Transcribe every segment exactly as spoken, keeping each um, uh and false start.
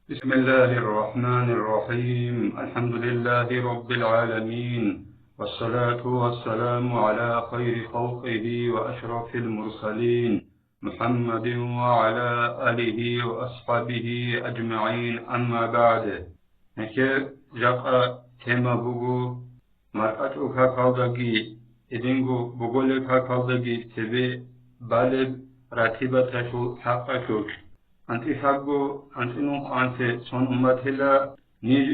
بسم الله الرحمن الرحيم. الحمد لله رب العالمين. والصلاة والسلام على خير خلقه وأشرف المرسلين محمد وعلى آله وأصحابه أجمعين. أما بعد. Гьанже жакъа тема буго маркӀачӀул какалдаги, гьединго боголил какалдаги цебе балеб ратибаталъул хӀакъалъулъ. АнцӀила лъабго, анцӀила ункъо анцӀила цон умматила, ниж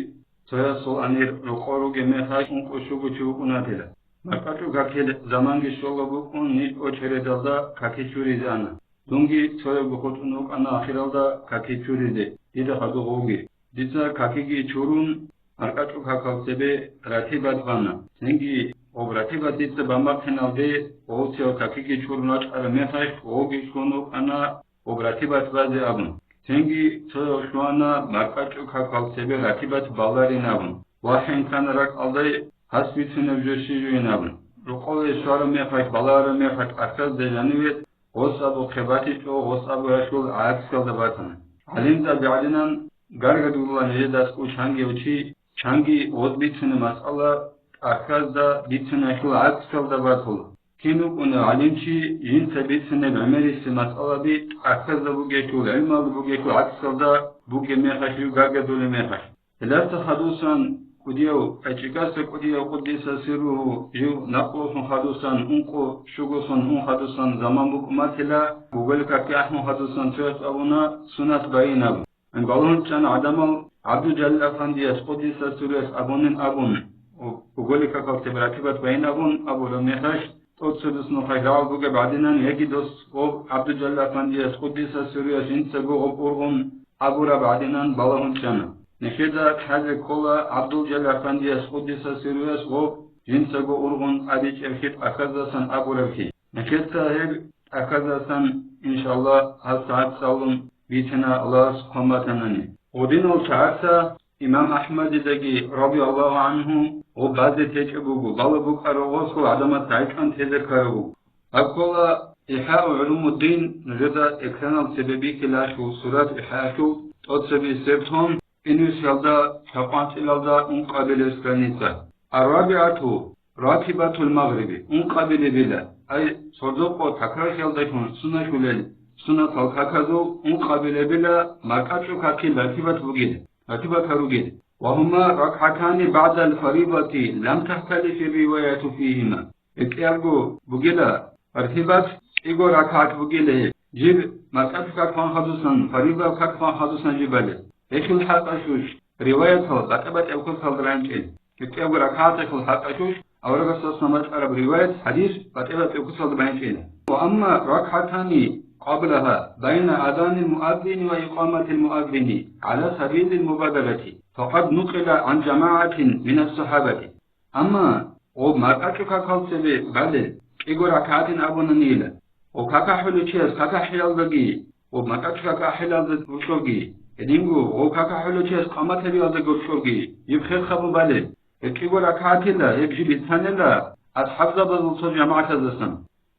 цоясул амир рокъор ругеб мехалъ ункъо щуго чи вукӀунатила. МаркӀачӀул какил заманги щола букӀун, ниж очередалда каки чуризе ана. Дунги цоябго хутӀун вукӀана ахиралда каки чуризе, дида хадуб гъовги. Дица какиги чурун, маркӀачӀул какал цебе ратибат бана. Цинги гъоб ратибат дица бамбахъиналде, гъовцияв какиги чурун рачӀараб мехалъ, гъовги щун вукӀана гъоб ратибат базе абун. Цинги цояв щвана маркӀачӀул какал цебе ратибат баларин абун. ВахӀин ккана ракӀалда гьас бицунеб жо щиб жойин абун. Рокъове щвараб мехалъ, балараб мехалъ, тӀахьазда жаниве гъос абухъе батичӀо, гъос абуялъул гӀаксалда батана. ГӀалимзаби гӀадинан гаргадулла нижеда аскӀов чангияв чи, чанги гъос бицунеб масъала тӀахьазда бицунелъул гӀаксалда батула. Кин вукӀунев гӀалимчи жинца бицунеб гӀемерисеб масъалаби тӀахьазда бугелъул, гӀелмалда бугелъул гӀаксалда бугеб мехалъ, жив гаргадулеб мехалъ. Гьелдаса хадусан кӀудияв, ГӀечӀикаса кӀудияв, къуддиса сирругьу, жив накълулъун хадусан, ункъо щуголъун ун хадусан заман букӀун батила, буголикакки ахӀун хадусан цояс абуна сунат байин абун. Балагьун чӀана гӀадамал ГӀабдулжалил афандияс, къуддиса сирругьу, абунин абун, буголикакал цебе ратибат байин абун абураб мехалъ, тӀоцебесун хъайрагӀал бугеб гӀадинан, яги дос гъоб ГӀабдулжалил афандияс, къуддиса сирругьу, жинцаго гъоб ургъун абураб гӀадинан балагьун чӀана. Нижеда лъазе ккола ГӀабдулжалил афандияс, къуддиса сирругьу, гъоб жинцаго ургъун абичӀеб хитӀ ахаздасан абураб хьи. Нижеца гьеб ахаздасан, иншаллагь, гьаб сагӀат цӀалун бицина Аллагьас хъван батанани. Гъудинал сагӀатда имам АхӀмадидаги, радияллагьу гӀангьу, гъоб базе течӀеб буго, балеб букӀараб гъосул гӀадамаз гӀайкӀан тезе ккараб буго. Гьаб ккола ИхӀяу гӀулумуддин, нужеда экранал цебе бихьилалъул сурат ИхӀяалъул тӀоцебесеб том, инвисалда, цакъанцӀилалда ункъабилеб страница. Ар-рабигӀату ратибатул магъриби, ункъабилебила, ай, сордо-къо такрархиялдалъун суннаталъул, суннатал каказул ункъабилебила маркӀачӀул какил ратибат бугила, ратибатал ругила. Ва гьума ракгӀатани багӀдал фаридати лам тахталифир риваяту фигьима. ГьечӀебго бугила, ратибат кӀиго ракагӀат бугила гьеб, жиб маркӀачӀул как ван хадусан, фаридаб как ван хадусан жибали. Гьелъул хӀакъалъулъ риваятал батӀи-батӀияб куцалда рагӀинчӀел. ГьечӀебго ракагӀаталъул хӀакъалъулъ аварагасдасан бачӀараб риваят, хӀадис, батӀи-батӀияб куцалда багӀинчӀел. Ва амма ракгӀатани къаблагьа, байна азанил муаззини ва икъаматил муаззини, гӀала сабилил мубадарати, факъад нукъила гӀан жамагӀатин минас сахабати. Амма гъоб маркӀачӀул какал цебе балел кӀиго ракагӀатин абунанила, гъоб как ахӀулев чияс как ахӀиялдаги, гъоб маркӀачӀул как ахӀиялда гьоркьобги, гьединго гъоб как ахӀулев чияс къамат гьабиялда гьоркьобги, гьеб хехаб балел, гьеб кӀиго ракагӀатила, гьеб жиб бицанила асхӀабзабазул цо жамагӀатаздасан.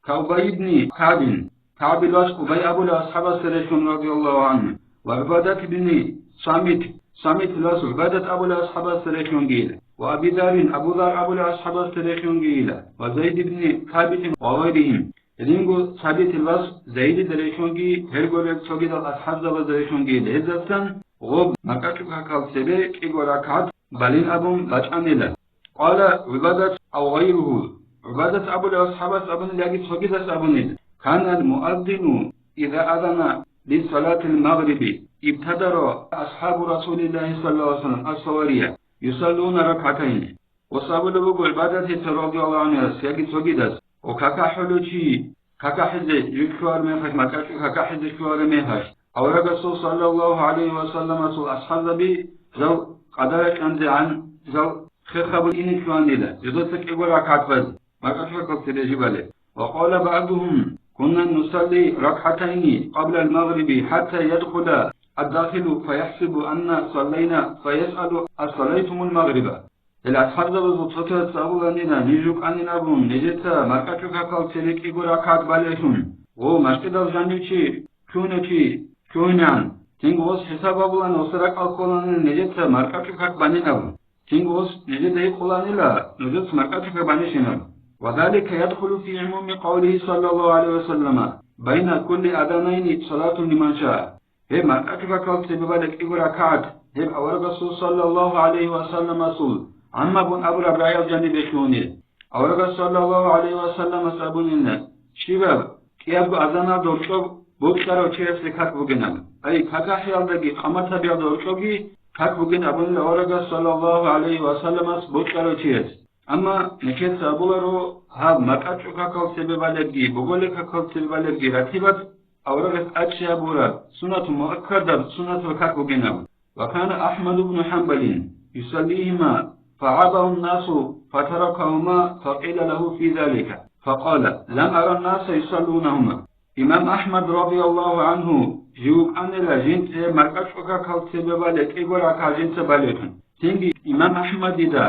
Ка Убай ибни КагӀбин, КагӀбил вас Убай абулев асхӀабасда релълъун, радияллагьу гӀангьу, ва ГӀубадат ибни Самит, Самитил вас ГӀубадат абулев асхӀабасда релълъунгийила, ва Аби Заррин, Абу Зар абулев асхӀабасда релълъунгийила, ва Зайд ибни Сабитин ва гъайригьим, гьединго Сабитил вас Зайдида релълъунги, гьелгурел цогидал асхӀабзабазда релълъунгийила. Гьездасан гъоб маркӀачӀул какал цебе кӀиго ракагӀат балин абун бачӀанила. Къала ГӀубадат ав гъайругьу, ГӀубадат абулев асхӀабас абунил яги цогидас абунил, канал муаззину иза азана лисалатил магъриби, ибтадара асхӀабу Расулиллагьи саллаллагьу гӀалайгьи ва саллам ас-савария, юсаллуна ракгӀатайни. Гъос абулеб буго ГӀубадатица, радияллагьу гӀангьу, яги цогидас, ва как ахӀулев чи как ахӀизе жив лъугьараб мехалъ, маркӀачӀул как ахӀизе лъугьараб мехалъ, аварагасул саллаллагьу гӀалайгьи ва салламасул асхӀабзаби жал къадаракьанзегӀан жал хехаб ине лъугьанила, жидеца кӀиго ракагӀат базе, маркӀачӀул какал цебе жибали. Ва къала багӀдугьум, кунна нусалли ракгӀатайни къаблал магъриби хӀатта ядхула аддахилу фаяхӀсибу анна саллайна фаясъалу асаллайтумул магъриба. Гьел асхӀабзабазул цо-цояс абуланила, ниж рукӀанин абун, нижеца маркӀачӀул какал цебе кӀиго ракагӀат балелъун, гъо, мажгиталда жанив чи лъугьунев чи лъугьинегӀан, Цинги гъос хӀисаб гьабулаан, гъосда ракӀалде кколаанила нижеца маркӀачӀул как банин абун. Цинги гъос нижеда гьикъулаанила, нужеца маркӀачӀул как банищинаб. وذلك يدخل في عموم قوله صلى الله عليه وسلم: بين كل أذانين صلاة لمن شاء. Гьеб маркӀачӀул какалда цебе балеб кӀиго ракагӀат, гьеб аварагасул саллаллагьу гӀалайгьи ва салламасул гӀаммабун абураб рагӀиял жанибе лъугьунел. Аварагас саллаллагьу гӀалайгьи ва салламас абунилан, щибаб кӀиябго азаналда гьоркьоб бокьарав чиясе как бугинаб. Ай, какахӀиялдаги къаматабиялда гьоркьоги как бугин абунила аварагас саллаллагьу гӀалайгьи ва салламас бокьарав чияс. Амма нижеца абуларо, гьаб маркӀачӀул какалда цебе балебги, боголил какалда цебе балебги ратибат аварагас тӀадчӀей гьабураб, суннату муаккадаб суннатал как бугинаб. وكان أحمد بن حنبل يصليهما فعابه الناس فتركهما فقيل له في ذلك فقال: لم أر الناس يصلونهما. Имам Ахмад радияллагьу гӀанхӀу жив вукӀанила жинца гьеб маркӀачӀул какалда цебе балеб кӀиго ракагӀат жинца балевлъун. Цинги имам Ахмадида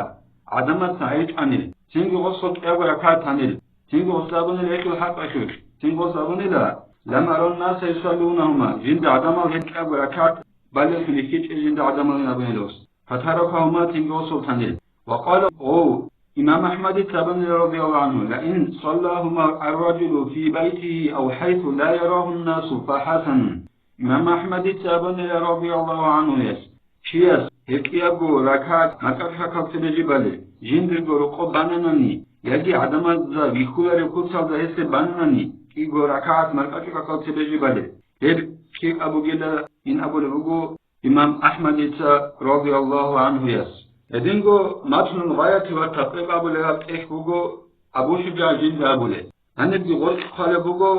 гӀадамаца гӀечӀанил, цинги гъосул кӀиябго ракагӀат танил, цинги гъосда абунила гьелъул хӀакъалъулъ, цинги гъосда абунила: لم أر الناس يصلونهما, жинда гӀадамал гьеб кӀиябго ракагӀат балевлъун рихьичӀел жинда гӀадамалин абунила гъос. فتركهما, цинги гъосул танил. وقال, о, имам Ахмадица абунила радияллагьу гӀанхӀу: لئن صلاهما الرجل في بيته أو حيث لا يراه الناس فحسن. Имам Ахмадица абунила радияллагьу гӀанхӀуяс, чияс гьеб кӀиябго ракагӀат маркӀачӀул какалда цебе жибали, жиндирго рокъоб бананани, яги гӀадамазда вихьулареб куцалда гьесде бананани, кӀиго ракагӀат маркӀачӀул какалда цебе жибали, гьеб лъикӀаб бугила ин абулеб буго имам Ахмадица радияллагьу гӀанхӀуяс. Гьединго Матнул Гъаяталда ва Такъиб абулеб гьаб тӀехь буго, Абу ШужагӀ жинда абулеб. Гьанибги гъоркь хъвалеб буго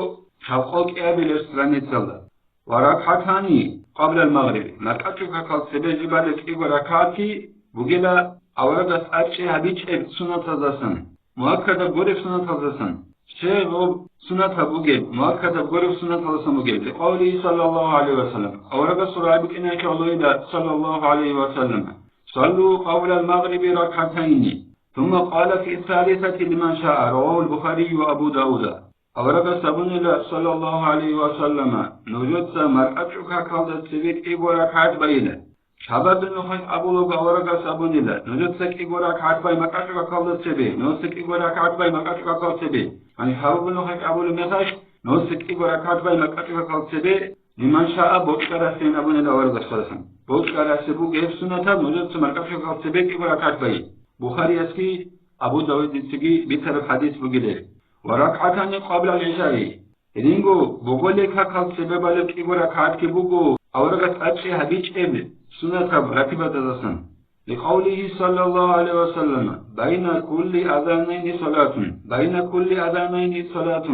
лъабкъо кӀиабилеб страницалда. وركعتان قبل المغرب, маркӀачӀул какалда цебе жибали кӀиго ракагӀатги бугила аварагас тӀадчӀей гьабичӀеб суннатаздасан, муаккадаб гуреб суннатаздасан. Щай гъоб суннатаб бугеб, муаккадаб гуреб суннатаздасан бугеб? لقوله صلى الله عليه وسلم, аварагасул рагӀи букӀиналъе гӀолойила саллаллагьу гӀалайгьи ва саллам: صلوا قبل المغرب ركعتين ثم قال في الثالثة لمن شاء. رواه البخاري وأبو داود. Аварагас абунила, саллаллагьу гӀалайгьи ва саллама, нужеца маркӀачӀул какалда цебе кӀиго ракагӀат байила. Шабабил нухалъ абулаго аварагас абунила, нужеца кӀиго ракагӀат бай маркӀачӀул какалда цебе, нужеца кӀиго ракагӀат бай маркӀачӀул какалда цебе. Гьаниб шабабил нухалъ абулеб мехалъ, нужеца кӀиго ракагӀат бай маркӀачӀул какалда цебе, лиман шаа, бокьарасейин абунила аварагас, саллаллагьу гӀалайгьи ва саллам. Бокьарасе буго гьеб суннатаб, нужеца маркӀачӀул какалда цебе кӀиго ракагӀат бай. Бухариясги Абу Давудицаги бицараб хӀадис бугилеб. وركعتان قبل العشاء. Гьединго боголил какалда цебе балеб кӀиго ракагӀатги буго, аварагас тӀадчӀей гьабичӀеб суннатаб ратибаздасан. لقوله صلى الله عليه وسلم: بين كل أذانين صلاة، بين كل أذانين صلاة.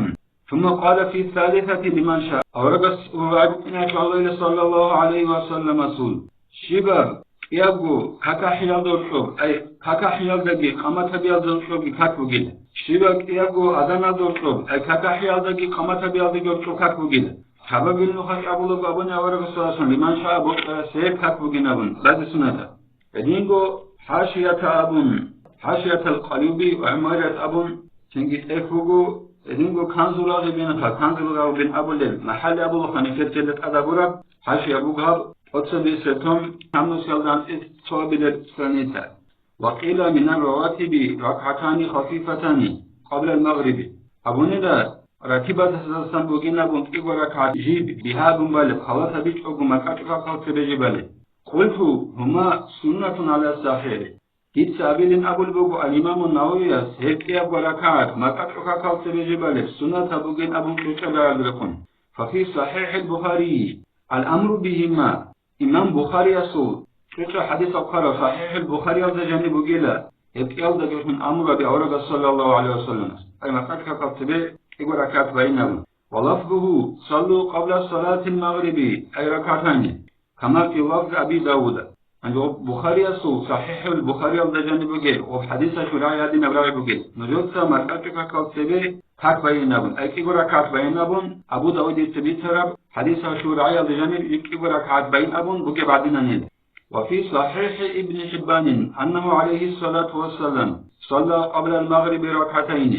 ثم قال في الثالثة لمن شاء. Аварагасул рагӀи букӀиналъе гӀолойила саллаллагьу гӀалайгьи ва салламасул, щибаб кӀиябго какахӀиялда гьоркьоб, ай, какахӀиялдаги къаматабиялда гьоркьобги как бугила. Щибаб кӀиябго азаналда гьоркьоб, ай, какахӀиялдаги къаматабиялдаги гьоркьоб как бугила. Шабабил нухалъ абулаго абуни аварагас, саллаллагьу гӀалайгьи ва саллам, лиман шаа, бокьарасеб как бугин абун, базе суннатаб. Гьединго хӀашията абун, хӀашиятал Къалюби ва ГӀумарият абун цинги тӀехь буго, гьединго Канзул Рагъибин, ха, Канзул Рагъибин абулеб, МахӀалли абулаха нилъер теле тӀад абураб, хӀашия буго гьаб, тӀоцебесеб том, гьаб нусхаялда анцӀила цоабилеб страница. وقيل من الرواتب ركعتان خفيفتان قبل المغرب. Абунила, ратибаздасан бугин абун кӀиго ракагӀат жиб бигьа абун балеб, халат гьабичӀого маркӀачӀул какалда цебе жибали. قلت: هما سنة على الصحيح. Дица абилин абулеб буго ал-Имаму Нававияс, гьеб кӀиябго ракагӀат маркӀачӀул какалда цебе жибалеб суннатаб бугин абун чӀучӀаб рагӀалда рекъон. ففي صحيح البخاري الأمر بهما. Имам Бухариясул чӀучӀа хӀадис абхъараб СахӀихӀул Бухариялда жаниб бугила, гьеб кӀиялда гьелъун амру гьаби аварагас саллаллагьу гӀалайгьи ва салламас, ай, маркӀачӀул какалда цебе кӀиго ракагӀат байин абун. ولفظه: صلوا قبل صلاة المغرب، أي ركعتين. كما في لفظ أبي داود. Гьанже гъоб Бухариясул СахӀихӀул Бухариялда жаниб бугеб, гъоб хӀадисалъул рагӀи гьадинаб рагӀи бугеб: нужеца маркӀачӀул какалда цебе как байин абун, ай, кӀиго ракагӀат байин абун, Абу Давудица бицараб хӀадисалъул рагӀиялда жаниб кӀиго ракагӀат байин абун бугеб гьадинанил. وفي صحيح ابن حبان أنه عليه الصلاة والسلام صلى قبل المغرب ركعتين.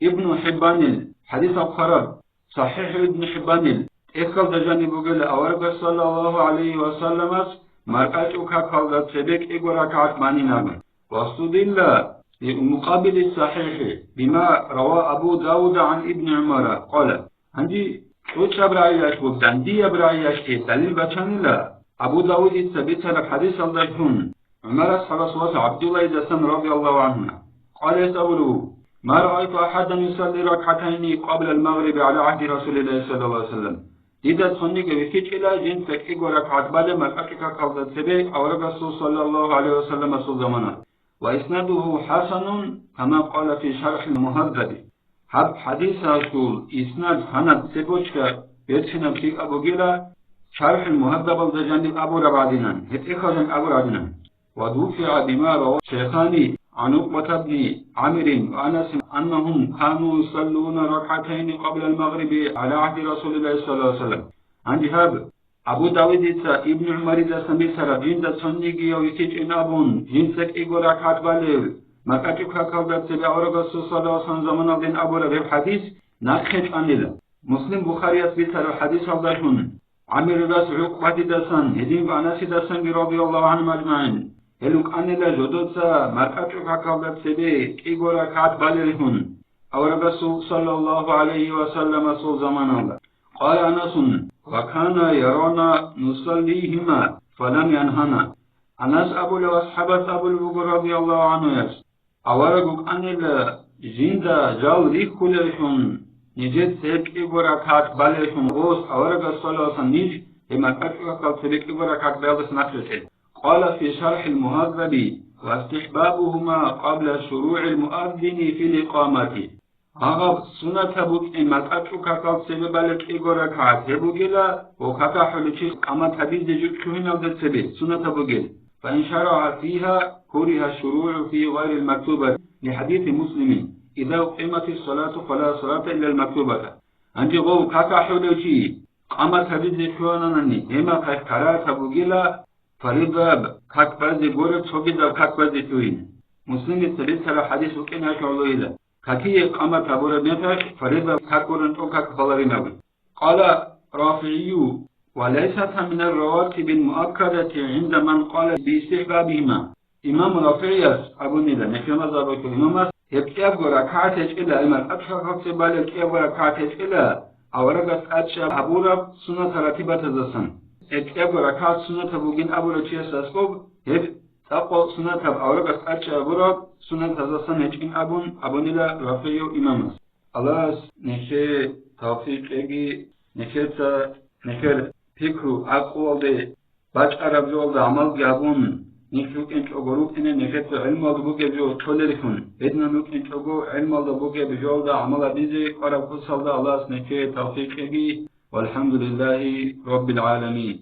Ибну ХӀиббанил хӀадис абхъараб СахӀихӀ Ибн ХӀиббанил ТӀехьалда жаниб бугела аварагас саллаллагьу гӀалайгьи ва салламас маркӀачӀул какалда цебе кӀиго ракагӀат банин абун. Васудилла ли мукъабили сахӀихӀи бима рава Абу Давуда гӀан Ибни ГӀумара, къала. Гьанже чӀучӀаб рагӀиялъ ва дандияб рагӀиялъе далил бачанила Абу Давудица бицараб хӀадисалдалъун, ГӀумар асхӀабас вас ГӀабдуллагьидасан радияллагьу гӀангьума. Къала, гьес абулеб буго: «Ма раайту ахадан юсалли ракгӀатайни къабла ал-магъриби гӀала гӀагьди Расулиллагьи саллаллагьу гӀалайгьи ва саллам». Дида цониги вихьичӀила жинца кӀиго ракагӀат балеб маркӀачӀул какалда цебе аварагасул саллаллагьу гӀалайгьи ва салламасул замана. Ва иснадугьу хӀасанун, кама къала фи шархӀил Мугьаззаби. Гьаб хӀадисалъул иснад, санад цебе бочӀараб, берцинаб лъикӀаб бугила, ШархӀул Мугьаззабалда жаниб абураб гӀадинан, гьеб тӀехьалда жаниб абураб гӀадинан. Ва дуфигӀа бима рава шайхани гӀан ГӀукбата бни ГӀамирин ва Анасин аннагьум кану юсаллуна ракгӀатайни къабла ал-магъриби гӀала гӀагьди Расулиллагьи саллаллагьу гӀалайгьи ва саллам. Гьанже гьаб Абу Давудица Ибн ГӀумаридасан бицараб, жинда цонигияв вихьичӀин абун, жинца кӀиго ракагӀат балев, маркӀачӀул какалда цебе аварагасул саллаллагьу гӀалайгьи ва саллам заманалдин абураб гьеб хӀадис нахъе чӀванила. Муслим, Бухарияс бицараб хӀадисалдалъун, ГӀамиридас ГӀукбатидасан, гьединго Анасидасанги радияллагьу гӀангьум ажмагӀин, гьел рукӀанила жодоца маркӀачӀул какалда цебе кӀиго ракагӀат балеллъун, аварагасул саллаллагьу гӀалайгьи ва салламасул заманалда. Къала Анасун: «Ва кана ярана нусаллигьима, фалам янгьана». Анас абулев асхӀабас абулеб буго, радияллагьу гӀангьуяс, авараг вукӀанила жинда жал рихьулеллъун, нижеца гьеб кӀиго ракагӀат балеллъун гъос, аварагас саллаллагьу гӀалайгьи ва саллам, ниж гьеб маркӀачӀул какалда цебе кӀиго ракагӀат балелдаса нахъе чӀван. Къала фи шархӀил Мугьаззаби: «Ва истихӀбабугьума къабла шуругӀил муаззини фил икъамати». Гьаб сунатаб букӀин маркӀачӀул какалда цебе балеб кӀиго ракагӀат гьеб бугила, ва какахӀулев чи къамат гьабизе жо лъугьиналда цебе сунатаб бугел. Фа ин шарагӀа фигьа, куриха шуругӀу фи гъайрил мактубати, лихӀадиси Муслимин: «Иза укъиматис салату, фала салата иллал мактубата». Гьанже гъов какахӀулев чи къамат гьабизе лъугьананани, гьеб мехалъ карагьатаб бугила, фаридаб как базе гуреб, цогидаб как базе лъугьин. Муслимица бицараб хӀадис букӀин гьалъугьула. Какие къамат гьабураб мехалъ, фаридаб как гуреб, тӀоцебе как баларин абун. Къала РафигӀийю: «Ва лайсат минар раватибил муаккадати гӀинда ман къала би истихӀбабигьима». Имам РафигӀияс абунила, нехие мазгьабалъул имамас, гьеб кӀиябго ракагӀат гьечӀила, гьеб маркӀачӀул какалда цебе балеб кӀиябго ракагӀат гьечӀила, аварагас тӀадчӀей гьабураб суннатал ратибатаздасан. Гьеб кӀиябго ракагӀат суннатаб бугин абурав чиясда аскӀоб, гьеб цӀакъго суннатаб, аварагас тӀадчӀей гьабураб суннатаздасан гьечӀин абун абунила РафигӀияв имамас. Аллагьас нехее тавфикъ кьеги, нехеца нехер пикру, гӀакълуялде бачӀараб жоялда гӀамалги гьабун, ниж рукӀинчӀого рукӀине нехеца гӀилмуялда бугеб жо кьолеллъун, гьединан рукӀинчӀого гӀилмуялда бугеб жоялда гӀамал гьабизе кӀвараб куцалда Аллагьас нехее тавфикъ кьеги. Валхамдулиллагьи раббил гӀаламин.